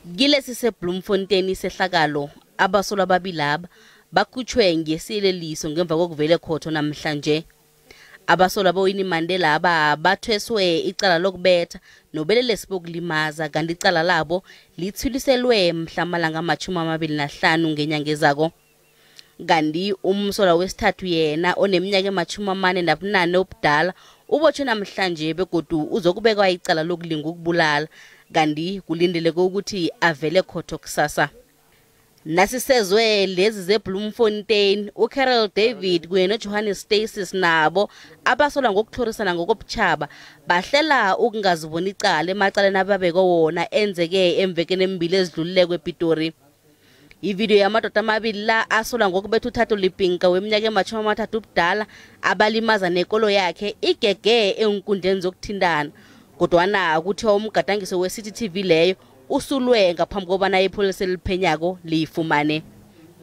Kilesi seBloemfontein isehlakalo, abasolwa ababili laba bakhutshwe ngesiyeleliso ngemva kokuvela ekhotho namhlanje. Abasolwa boWinnie Mandela aba bathweswe icala lokubetha nobelelesi bokulimaza, kanti icala labo lithuliselwe mhla amalanga 25 ngenyanga ezako. Kanti umsolwa wesithathu yena oneminyaka ema-48 obudala ubotshwe namhlanje begodu uzokubekwa icala lokulinga ukubulala, kanti kulindeleke ukuthi avele khotho kusasa. Nasisezwe lezi zeBloemfontein, uCarol David kunye noJohannes Stasis nabo abasolwa ngokutlhorisana ngokobutjhaba bahlela ukungaziboni icala emacaleni ababekwe wona enzeke emvekeni embili ezidlulileko ePitori. Ividiyo yamadoda amabili la asolwa ngokubetha uThato Lipinka weminyaka ema-30 ubudala abalimaza nekolo yakhe igege enkundleni zokuthintana, kodwana kuthiwa umgadangiso we-CCTV leyo usulwe ngaphambi kobana ipholisa eliphenyako liyifumane.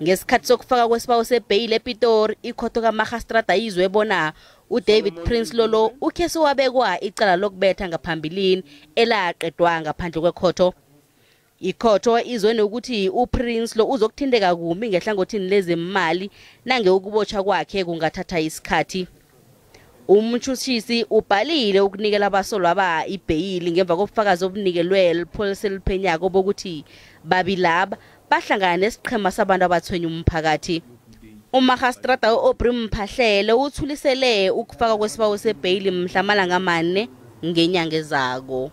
Ngesikhathi sokufaka kwesibawo sebheyili ePitori, ikhotho kamarhastrada izwe bona uDavid Prince Lolo ukhe sewabekwa icala lokubetha ngaphambilini elaqedwa ngaphandle kwekhotho. Ikhotho izwe nokuthi uPrince lo uzokuthinteka kumbi ngehlangothini lezemali nange ukubotshwa kwakhe kungathatha isikhathi. Umtjhutjhisi ubhalile ukunikela abasolwa aba ibheyili ngemva kobufakazi obunikelwe lipholisa eliphenyako bokuthi babilaba bahlangana nesiqhema sabantu abathwenya umphakathi. Umarhastrada u-Aubrey Mphahlele uthulisele ukufaka kwesibawo sebheyili mhla amalanga 4 ngenyanga ezako.